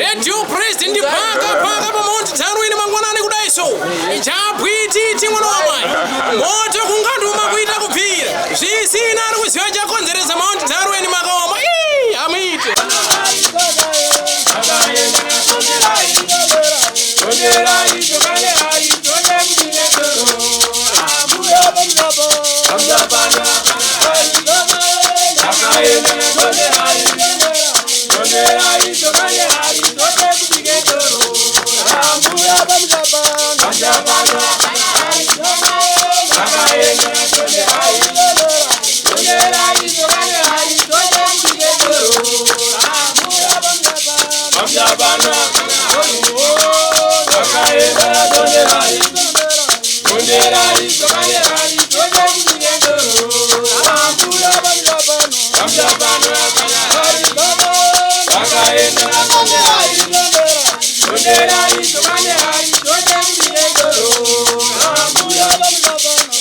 Radio President paka paka paMount Darwin mangwanani kudai so. Chabwititi mwana wamai. Moto kunganduma kuita kubvira. Zvisina ari kuziva chakonzeresa Mount Darwin makaoma. Ii, hamuite.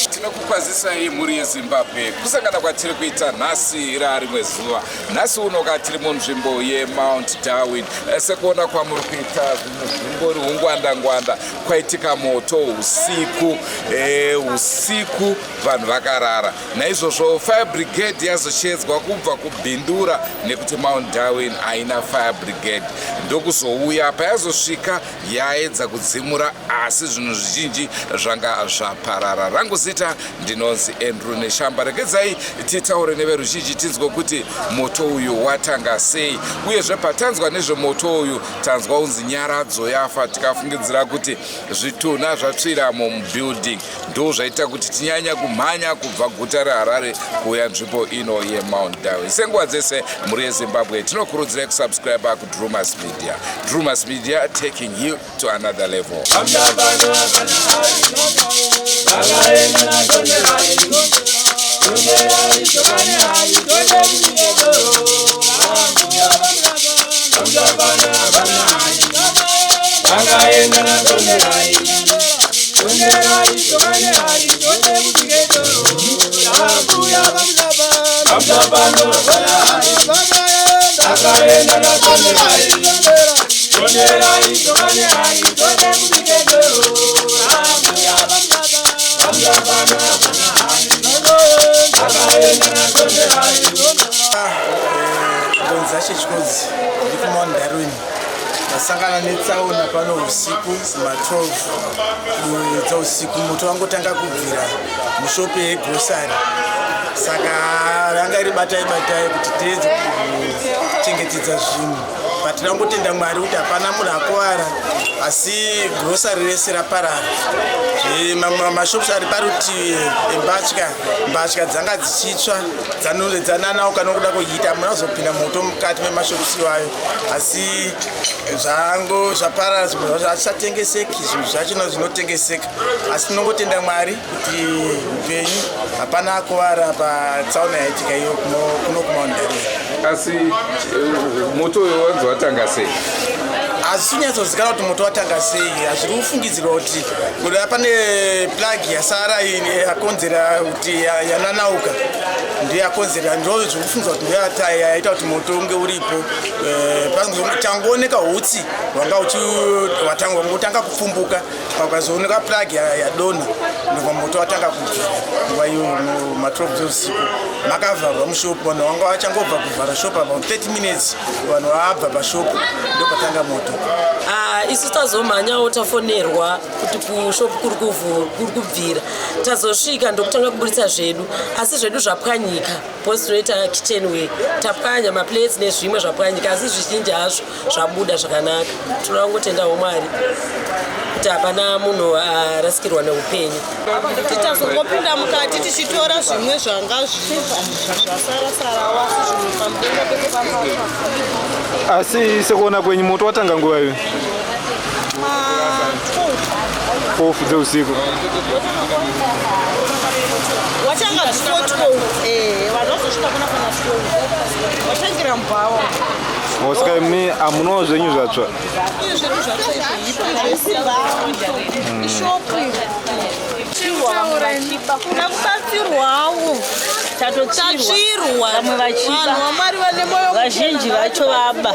Tinokukwazisai mhuri yeZimbabwe, kusangana kwatiri kuita nhasi rarimwe zuva. Nhasi unoka tiri munzvimbo yeMount Darwin. Sekuona kwamuri kuita, zvinhu zvingori ungwanda-ngwanda. Kwaitika moto usiku, usiku vanhu vakarara. Naizvozvo fire brigade yazoshedzwa kubva kuBindura nekuti Mount Darwin haina fire brigade. Ndokuzouya, payazosvika yaedza kudzimura, asi zvinhu zvizhinji zvanga zvaparara. Rangu zita ndinonzi Andrew Neshamba. Regedzai titaure neveruzhinji tinzwe kuti moto uyu watanga sei. Uyezve patanzwa nezvemoto uyu, tanzwa unzi Nyaradzo yafa, tikafungidzira kuti zvitunha zvatsviramo mubuilding. Ndo zvaita kuti tinyanya kumhanya kubva guta reHarare kuuya nzvimbo ino yeMount Darwin. Senguva dzese, mhuri yeZimbabwe, tinokurudzirai kusubscribe kuDrumas Media. Drumas Media, taking you to another level. Ndonzi Chikodzi, ndiri kuMount Darwin. Ndasangana netsaona pano usiku ma12 dzausiku. Moto wangotanga kubvira mushopu yegrocery, saka ranga iri batai batai kuti tiedze kuchengetedza zvinhu. But tinongotenda Mwari kuti hapana munhu akuvara, asi grocery rese raparara. Mamwe mashops ari parutivi embatya, mbatya dzanga dzichitsva, dzananauka nokuda kuita hamuna kuzopinda moto mukati memashops iwayo, asi zvango zvaparara. Zvimwe zvacho hazvichatengeseki, zvinhu zvachona zvinotengeseka, asi tinongotenda Mwari kuti upenyu hapana akuvara patsaona yaitika iyo kuno kuMount Darwin. Asi moto uyu wanzi watanga sei? Hazvisi kunyatsozikanwa kuti moto watanga sei. Hazviri kufungidzirwa kuti kuda pane plug yasara yakonzera kuti yananauka, ndiyo yakonzera. Ndo zviri kufungidzwa kuti ndiyo yaita kuti moto unge uripo. Tangooneka utsi hwanga hwangotanga kupfumbuka, pakazooneka plug yadonha, ndobva moto watanga kubvira nguva iyo ma12 dzeusiku. Makavharwa mushopu, vanhu vanga vachangobva kuvhara shop, about 30 minutes vanhu vabva pashopu, ndopatanga moto. Ah, isu tazomhanyawo, tafonerwa kuti kushopu kuri kubvira. Tazosvika ndokutanga kuburitsa zvedu, asi zvedu zvapwanyika because tinoita kitchenware. Tapwanya maplates nezvimwe zvapwanyika, asi zvizhinji hazvo zvabuda zvakanaka. Tinoda kungotendawo Mwari kuti hapana munhu arasikirwa neupenyu. Titazongopinda mukati tichitora zvimwe zvanga zvasarasarawo, asi zvinhu pamudenga pese papatsva. Asi sekuona kwenyu, moto watanga nguva iyo? Ma12. 4 dzeusiku. Watanga before 12, vanhu vazosvika kuna pana 12, watangira mubhawa. Saka imi hamunawo zvenyu zvatsva? Iye zvedu zvatsva, izvo ipo zvese, ishopu. Tatotsvirwa vamwe vachiba. Kuda kubatsirwawo. Tatotsvirwa. Vamwe vachiba. Vanhu vaMwari vane moyo Vazhinji vacho vaba.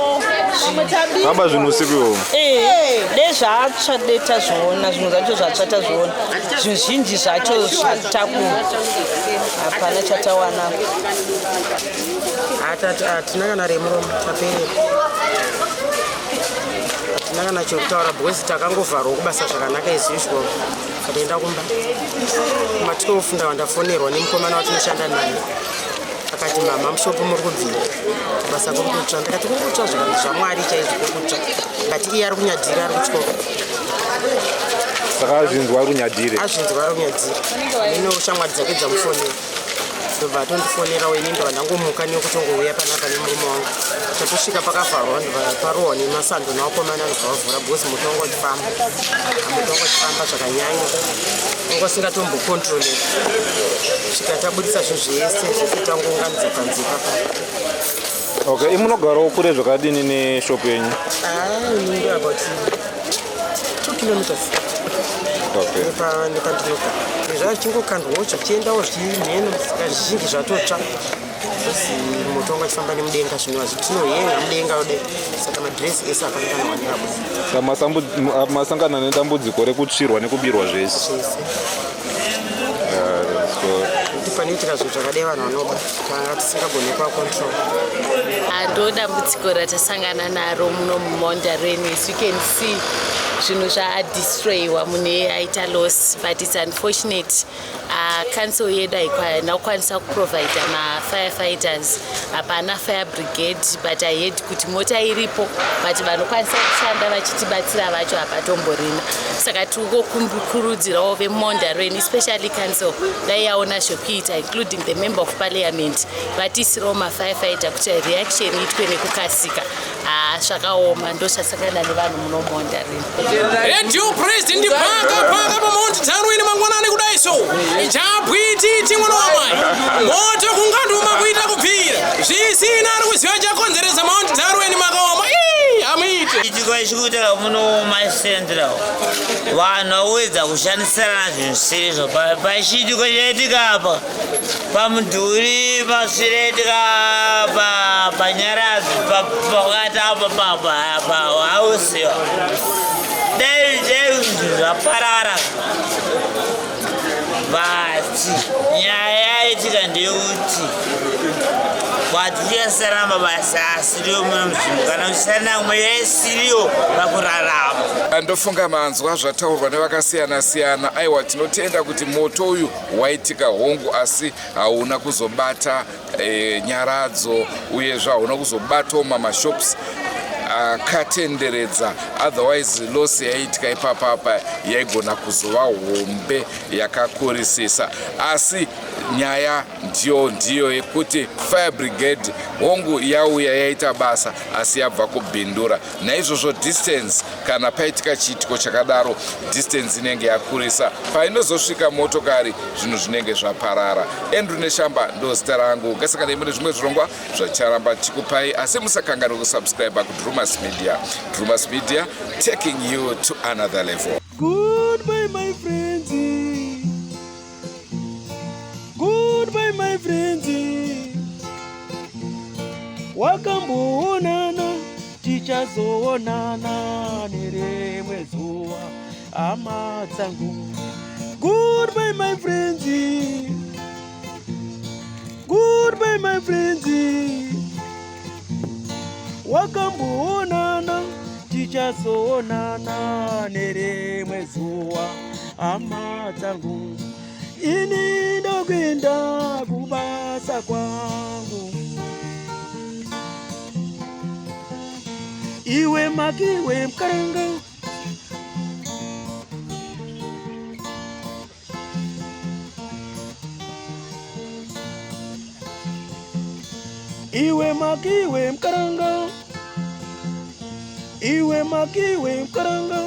Vaba zvinhu usiku iwowo. Eh, de zvatsva de tazviona zvimwe zvacho zvatsva tazviona. Zvizhinji zvacho zvatakurwa. Hapana chatawana. Hatina kana remuromo, taperera. Hatina kana chekutaura because takangovharwa kubasa zvakanaka as usual. Tatoenda kumba kuma12, ndava ndafonerwa nemukomana watinoshanda naye, akati, "Mama, mushopu muri kubvira, basa kuri kutsva." Ndakati, "Kuri kutsva zvikanzi zvaMwari chaizvo kuri kutsva." Ndati, "Iye ari kuNyadhira, ari kutyora." Saka azvinzwa ari kuNyadhire? Azvinzwa ari kuNyadhira, ine shamwari dzake dzamufonera, ndobva atondifonerawo. Ini ndobva ndangomuka nekutongouya panapa nemurume wangu. Tatosvika pakavharwa, ndobva parohwa nemasando nevakomana, ndobva vavhura because moto wanga uchifamba, moto wanga uchifamba zvakanyanya, wanga usingatombokontroleka. Svika tabudisa zvinhu zvese zvese, tangounganidza panze papa. Okay, imunogarawo kure zvakadini neshopu yenyu? Ini ndo about 2 kilometers nepandinogara. Zvachingokandwawo zvichiendawo zvimheno, saka zvizhinji zvatotsva because moto wanga uchifamba nemudenga. Zvinhu hazvitinohenga mudenga ude, saka madhiresi ese hapana kana wanirabuda. Saka masangana nedambudziko rekutsvirwa nekubirwa zvese? Zvese. So kuti panoitika zvinhu zvakadai vanhu vanoba, tanga tisingagoni kuvacontrol. Ndo dambudziko ratasangana naro muno muMount Darwin. As you can see, zvinhu zvadestroyiwa, mune aita loss, but it's unfortunate, council yedu haina kukwanisa kuprovida mafirefighters, hapana fire brigade. But I heard kuti mota iripo, but vanokwanisa kushanda vachitibatsira vacho hapatomborina. Saka tiri kungokurudzirawo veMount Darwin, especially council, dai yaona zvekuita, including the member of parliament, vatiisirawo mafirefighter kuti reaction iitwe nekukasika. Haa, zvakaoma, ndo zvasangana nevanhu muno muMount Darwin. Radio President paka paka paMount Darwin mangwanani kudai so chabwititi mwana wamai, moto kunganduma kuita kubvira zvisina ari kuziva chakonzeresa. Mount Darwin makaoma. Ii, hamuite. Chiitiko chikuitika muno muCentral, vanhu vawedza kushandisirana zvinhu zvisizvo. Pachiitiko chaitika apa pamudhuri pasviretika panyaradzi pakati apa pahausiwa, dai dai zvinhu zvaparara. But nyaya yaitika ndeyekuti watichasara mabasa asiriyo muno munzvimbo, kana uchisana yaisiriyo pakurarama. Ndofunga manzwa zvataurwa nevakasiyana-siyana. Aiwa, tinotenda kuti moto uyu waitika hongu, asi hauna kuzobata Nyaradzo, uyezve hauna kuzobatawo mamashops akatenderedza. Otherwise loss yaiitika ipapapa yaigona kuzova hombe yakakurisisa. Asi nyaya ndiyo ndiyo yekuti fire brigade hongu yauya, yaita basa, asi yabva kuBindura. Naizvozvo distance, kana paitika chiitiko chakadaro, distance inenge yakurisa. Painozosvika motokari, zvinhu zvinenge zvaparara. Andrew Neshamba ndo zita rangu. Ngasanganei mune zvimwe zvirongwa zvacharamba chikupai, asi musakanganwe kusubscribe kuDrumas Media. Drumas Media, taking you to another level. Goodbye, my friends. Goodbye, my friends. Wakamboonana, tichazoonana nerimwe zuva, hama dzangu. Goodbye, my friends. Goodbye, my friends. Wakamboonana, tichazoonana nerimwe zuva, hama dzangu. Ini ndokuenda kubasa kwangu. Iwe makiwe mukaranga. Iwe makiwe mukaranga. Iwe makiwe mukaranga.